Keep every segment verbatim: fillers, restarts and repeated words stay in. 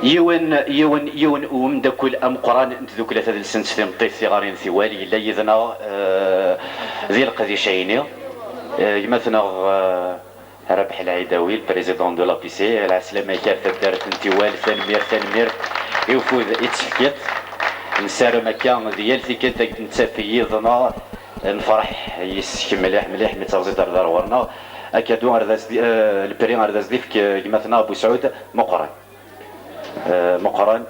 Yiwen, yiwen, yiwen umeddakel ameqqran n tdukla tadelsant timeṭṭit tiɣarin tiwal yella yid-neɣ, eh, di leqdic-ayni. Eh, gma-tneɣ, eh, Rabeḥ Lɛidawi, le président de l'A P C, lɛeslama-k ar taddart n Tiwal, tanemmirt, tanemmirt i ufud i d-tefkiḍ. Nessaram akka di yal tikkelt ad k-d-nettaf yid-neɣ, nefreḥ yes-k mliḥ, mliḥ, mi d-terziḍ ar dar ɣur-neɣ. Akadu ar d as-d-, eh, le prix ar d as-d-ifk, eh, gma-tneɣ Busɛud Meqqran. Eh, Meqqran.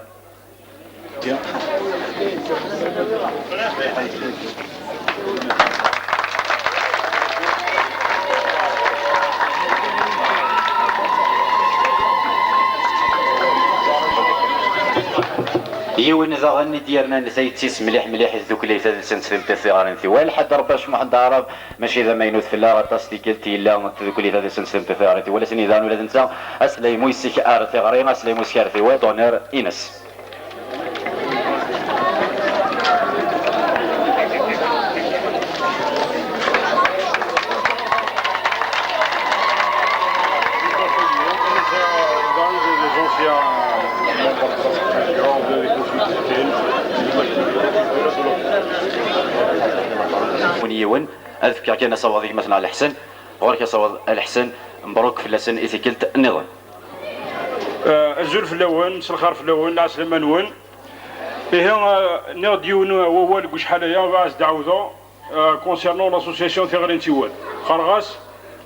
Yiwen daɣen i d-yernan tayet-is mliḥ mliḥ i tdukli tadelsant timeṭṭit tiɣarin tiwal, Ḥedd Rebbac Muḥend Aɛrab, mačči d amaynut fell-aɣ, aṭas tikkelt yella tdukli tadelsant timeṭṭit tiɣarin tiwal, ass-nni daɣen ula d netta, aslay mu yessik ar tiɣri, aslay mu yessik ar tiwal, d'honneur ines. Yiwen, ad fkeɣ kan asawaḍ i gma-tneɣ Lḥsen. Ɣur-k asawaḍ a Lḥsen, mebruk fell-asen i tikkelt nniḍen. Eh, azul fell-awen, mselxir fell-awen, lɛeslama-nwen. Ihi, eh, nniɣ-d yiwen wawal deg ucḥal aya, bɣiɣ ad s-d-ɛawdeɣ, eh, concernant l'association Tiɣri n Tiwal. Qqareɣ-as,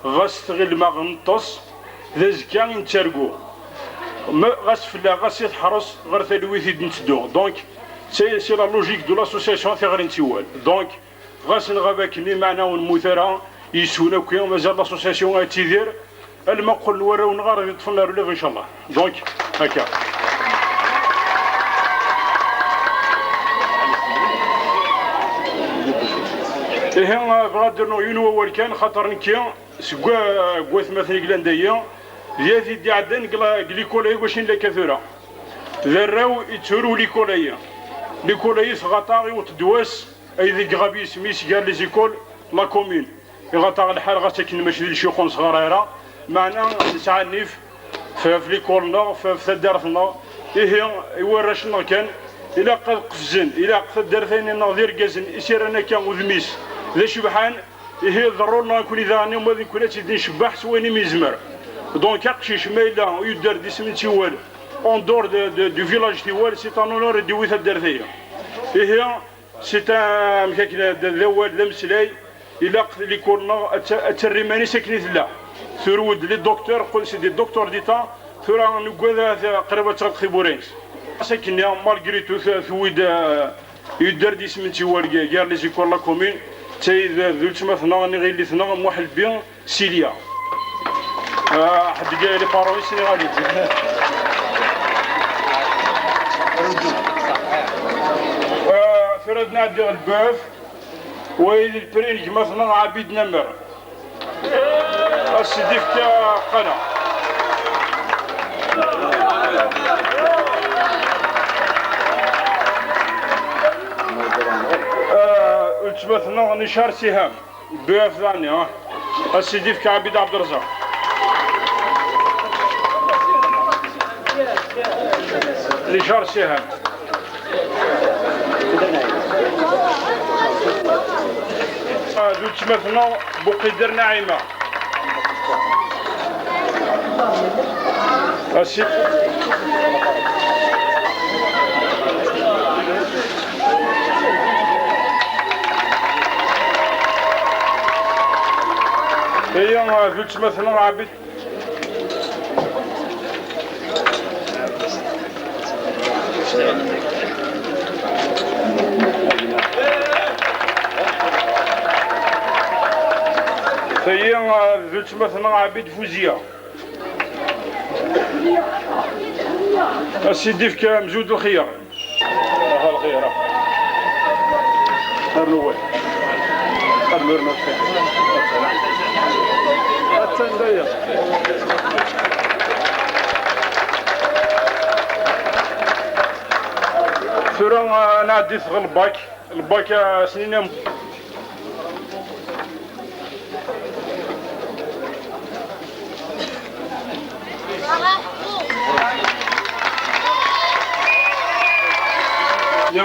ɣas tɣilem-aɣ neṭṭes, d azekka i nettargu. Ma ɣas fell-aɣ, ɣas i teḥres ɣer talwit i d-netteddu. Donc, c'est, c'est la logique de l'association Tiɣri n Tiwal. Donc, ɣas nɣab akken, meɛna ur nemmut ara, yeswen akk, mazal l'association ad tidir, alma qqlen warraw-nneɣ ara d-iṭṭfen ar ulaɣ, inchallah. Donc, akka. Ihi, bɣiɣ ad d-rnuɣ yiwen wawal kan, xaṭer nekki, seg wa-, seg watmaten i yellan dayi, d yat i d-iɛeddan deg la-, deg likul-ayi, wacu n lakka tura. D arraw i tturu likul-ayi. Likul-ayi tɣaṭ-aɣ, iwet-d wass, aydeg iɣab yisem-is gar les écoles, la commune. Iɣaṭ-aɣ lḥal ɣas akken mačči d lecyux ur nesɣar ara, meɛna nesɛa nnif f, f likul-nneɣ, f, f taddart-nneɣ. Ihi, i warrac-nneɣ kan, ilaq ad qefzen, ilaq taddart-ayni-nneɣ d irgazen i s-irran akka udem-is d acebḥan, ihi d rrul-nneɣ nekkni daɣen, ma d nekkni ad tt-id-ncebbeḥ s wayen i mi nezmer. Donc, aqcic ma yella yudder-d isem n Tiwal, en dehors de, de, du village Tiwal, c'est un honneur i d-iwwi taddart-agi. Ihi, c'est un, amek akken, d, d awal, d ameslay, ilaq likul-nneɣ ad ta-, ad terr iman-is akken i tella. Turew-d les docteurs, qqlen c'est des docteurs d'État, tura nuggad ad, qrib ad teɣleq tiwwura-ines. Ass akken, malgré tout, tu-, tuwi-d, euh, yudder-d isem n Tiwal gar les écoles la commune, d tayi d, d weltma-tneɣ, niɣ yelli-tneɣ, Muḥ Lbi, Silya. Ah, ḥedd ga les parents-is niɣ ali. Ah, tura ad nɛeddi ɣer lbaf. Wa d le prix n gma-tneɣ Ɛabid Namer. Ad s-d-ifk qqala. Ah, weltma-tneɣ Nicar Siham. Buf dani, ah. Ad s-d-ifk Ɛabid Ɛebderẓaq. Nicar Siham. Ah, d weltma-tneɣ Buqider Naɛima. Asif. Aya, ah, d weltma-tneɣ Ɛabid. Tayi, ah, d weltma-tneɣ Ɛabid Fuziya. A s-id-ifk amzud lxir. Aha lxir, ah. Rnu wal. Rnu, rnu. Attan daya. Tura, ah, nɛeddi-t ɣer lbak. Lbak, ah, snin am- Tura,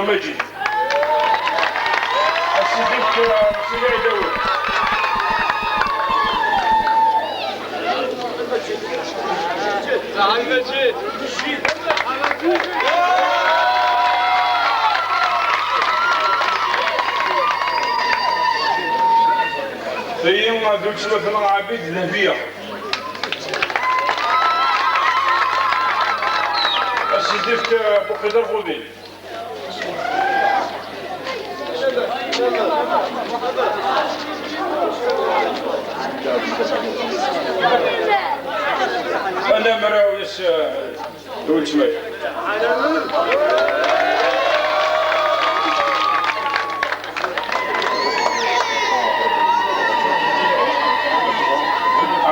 Maǧid. Ad s-yefk, uh, Sidi Ɛidawit. Tagi d weltma-tneɣ Ɛabid d Dehbiya. Ad s-yefk, uh, Buqider Fudil. Anamer-is, uh, d weltma-k.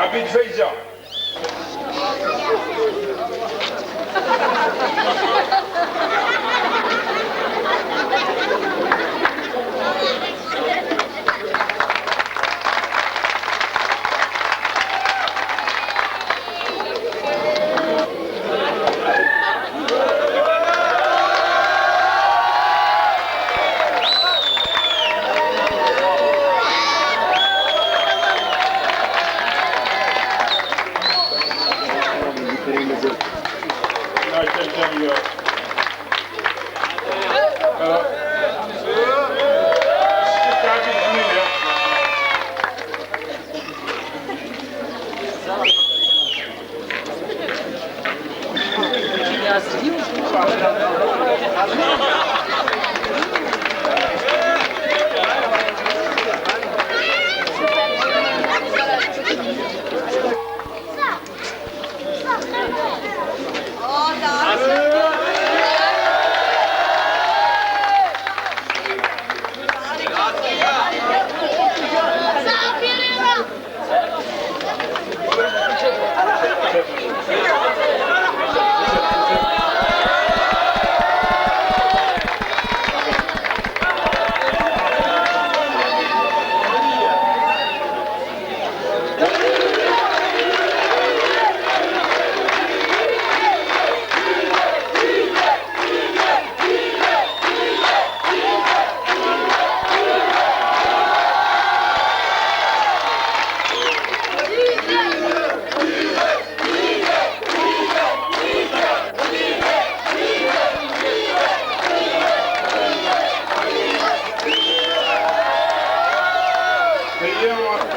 Ɛabid Fayza.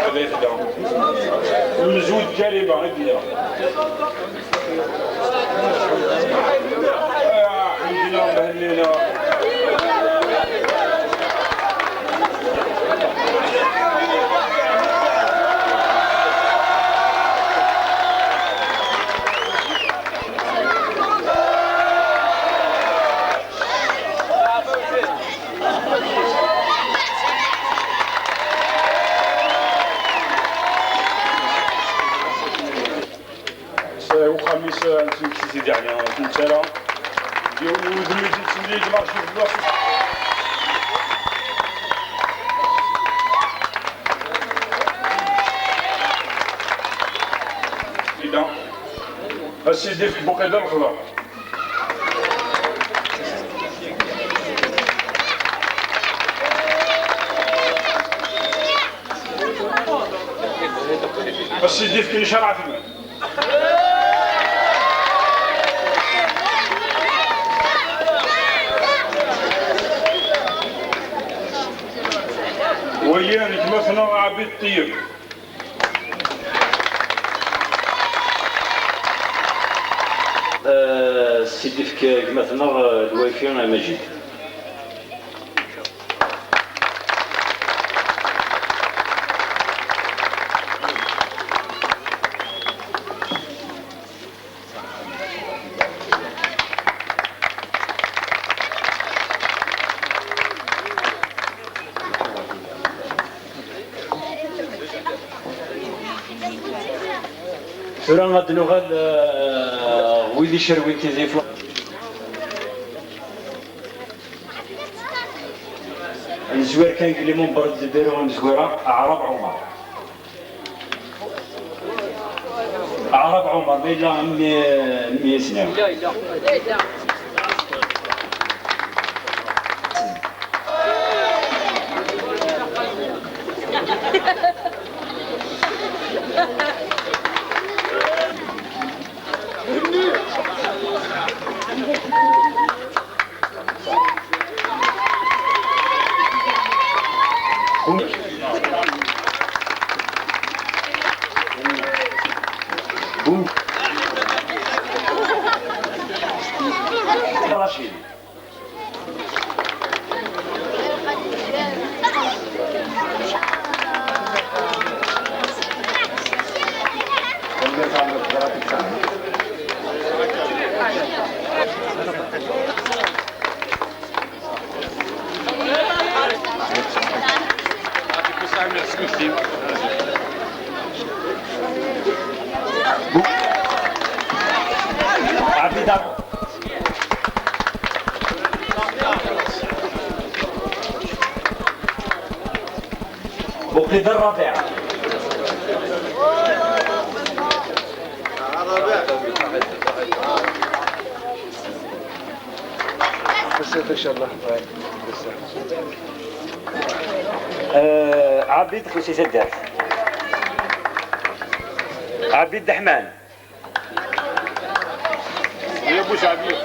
Ad ay tedda. Mzud Kariba i d-nniɣ. Ah, ḥemdina, Mhenni. Uxxam-is, eh, nesmekti-t-id, yeɛni, ur t-nettara. Yiwen n wudem i d-yettmlil deg l'archive n l'archive. Ida. A Sidi, efk Buqida lexḍer. A Sidi, efk licraɛ-nwen. Wagi n gma-tneɣ Ɛabid Ṭeyyeb. Eh, Sidi, efk gma-tneɣ, eh, Lwafi Amajid. Tura ad nuɣal, eh, wid icerwin tizifu. Nezwir kan deg les membres de bureau amezwir-a, Aɛrab Ɛumar. Aɛrab Ɛumar, ma yella mmi, mmi-s-nni. Yella, yella. Yella, yella. Racid. Buqida الرابعة. Bezzaf, inchallah. Bezzaf. آه، عبيد خوسي سدات. عبيد دحمان. يا بوش عبيد.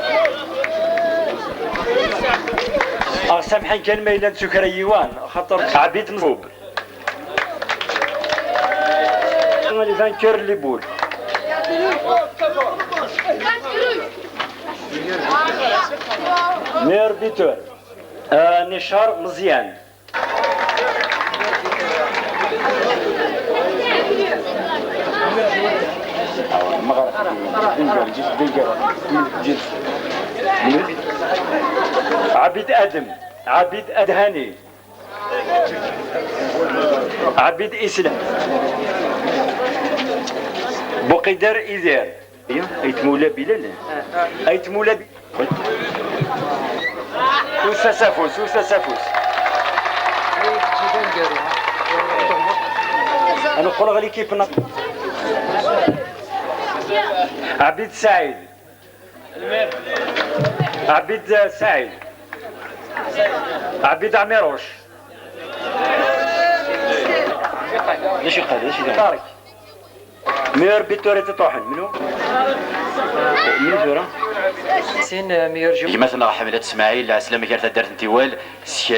آه، سامحين كان ما إلا نتسكر أيوان، خاطر عبيد مصوب. Les vainqueurs, les boules. Meilleur buteur. آه، نشار مزيان. عبيد آدم، عبيد أدهاني، عبيد إسلام، بوقيدر إيدير. Ayt Mula Bilal. Ayt Mula Bi-, Usa s afus, usa s afus. Ad neqqel ɣer l'équipe-nneɣ. Ɛbid Saɛid. Ɛbid Saɛid. Ɛbid Ɛmiruc. D acu yeqqar, d acu yeqqar? Meilleur buteur i ṭuḥen, mnu? Mnu tura? Sin, euh, meilleur joueur. Gma-tneɣ Ḥemlet Smaɛil, lɛeslama gar taddart n Tiwal, s kra